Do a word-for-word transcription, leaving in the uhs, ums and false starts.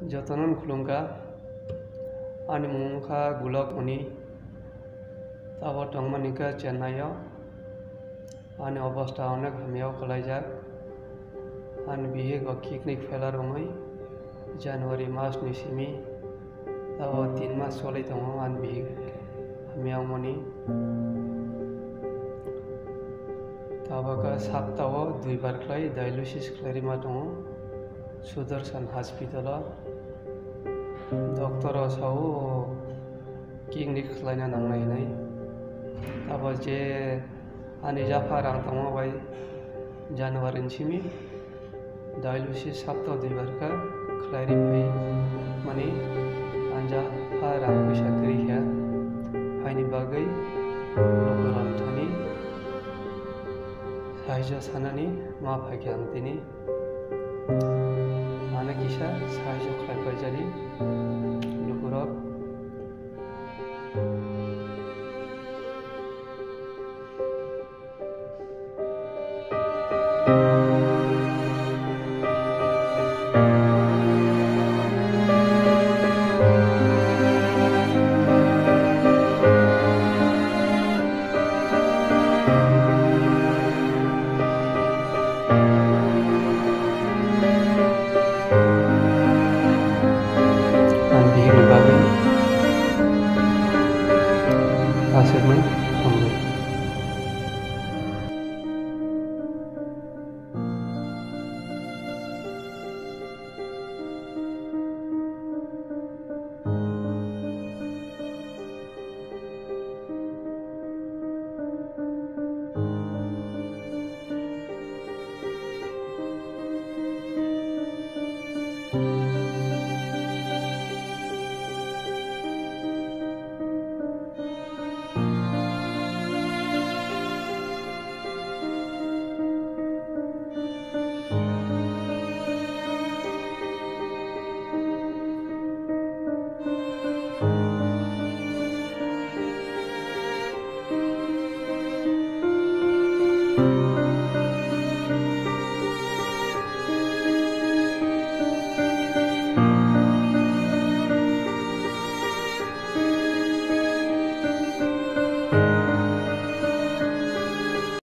Jotono khulumkha. Ani mung wngkha Gulok Muni. Tabok tongmani khe Chennai o. Ani obostha onek hamya o kwlaijak. Ani bihik bo kidney failure wngwi January mas ni simi tabok tin mas choli tongo ani bihik hamya wngmani. Tabok sapta o duibar khlai dialysis khlai rima tongo Sudarshan hospital o. Doctor o sao kidney khlaina nangnai hinwi. Abo je ani japha rang tongma bai January ni simi dialysis sapta duibar kha khlai ri phai mani ani japha rang puisa kwrwi kha. Haini bagwi lukurok thani sahajyo sanani ma phaikha ang tini. Ano kisa sahajyo khlai paijani lukurok